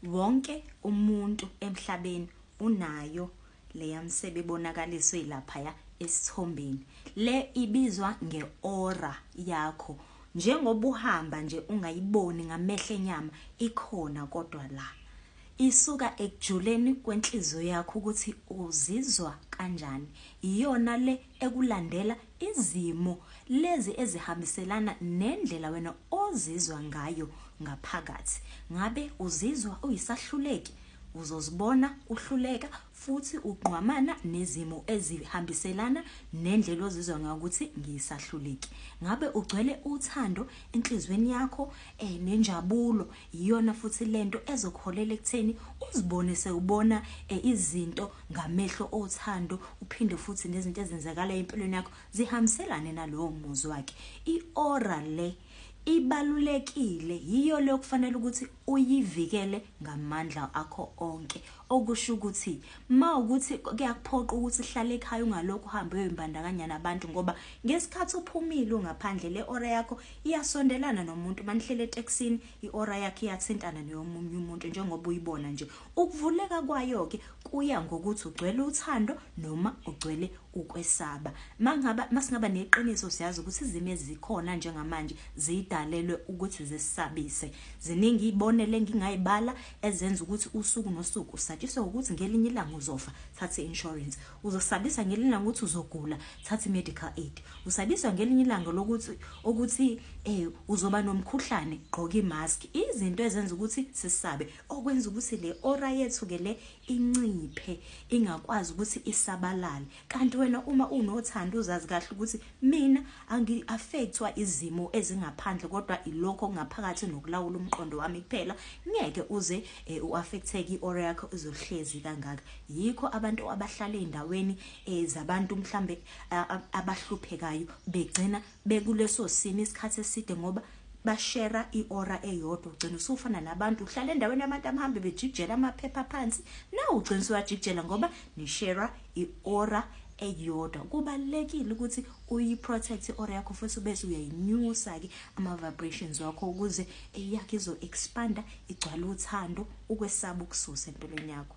Wonke umuntu emhlabeni unayo leya msebe ebonakaliswe laphaya esithombeni. Le ibizwa nge-aura yakho. Njengoba uhamba nje ungayiboni ngamehlo enyama, ikhona kodwa la. Isuka ekujuleni kwenhliziyo yakho ukuthi uzizwa kanjani. Iyona le ekulandela izimo lezi ezihambiselana nendlela wena ozizwa ngayo ngaphakathi. Ngabe uzizwa uyisahluleki? Uzozibona uhluleka futhi ugqwamana nezimo ezihambiselana nendlela ozizwa ngayo ukuthi ngiyisahluleki. Ngabe ugcwele uthando enhliziyweni yakho nenjabulo? Iyona futhi lento ezokuholela ekutheni uzibone sewubona izinto ngamehlo othando, uphinde futhi nezinto ezenzakala empilweni yakho zihambiselane nalowo muzwa wakhe. I-aura le ibalulekile, yiyo le okufanele ukuthi uyivikele ngamandla akho onke. Okusho ukuthi ma ukuthi kuyakuphoqa ukuthi uhlale ekhaya ungalokhu uhambe uyoyimbandakanya nabantu, ngoba ngesikhathi uphumile ungaphandle le aura yakho iyasondelana nomuntu. Manihlele etekisini i-aura yakho iyathintana neyomunye umuntu, njengoba uyibona nje. Ukuvuleka kwayo-ke kuya ngokuthi ugcwele uthando noma ugcwele ukwesaba. Mangaba masingaba neqiniso, siyazi ukuthi izimo ezikhona njengamanje zidalelwe ukuthi zisabise. Ziningi izibonelo engingayibala ezenza ukuthi usuku nosuku usatshiswe ukuthi ngelinye ilanga uzofa, thatha i-insurance. Uzosabisa ngelinye ilanga ukuthi uzogula, thatha i-medical aid. Usabiswa ngelinye ilanga lokuthi ukuthi uzoba nomkhuhlane, gqoka imask. Izinto ezenza ukuthi sisabe, okwenza ukuthi le aura yethu ke le inciphe, ingakwazi ukuthi isabalale. Kanti wena uma unothando uzazi kahle ukuthi mina angi-affectwa izimo ezingaphandle, kodwa ilokho okungaphakathi nokulawula umqondo wami kuphela, ngeke uze u-affecteke, i-aura yakho izohlezi kangaka. Yikho abantu abahlala ey'ndaweni zabantu mhlambe abahluphekayo begcina bekuleso simo isikhathi eside, ngoba bashera i-aura eyodwa. Ugcina usufana nabantu, uhlala endaweni yabantu abahambe bejikijela amaphepha phansi, nawe ugcina usuwajikijela ngoba nishera i-aura eyodwa. Kubalulekile ukuthi uyi-protect i-aura yakho, futhi ubese uyayinyusa-ke ama-vibrations wakho ukuze eyakho izo-expanda, igcwale uthando, ukwesaba ukususa empilweni yakho.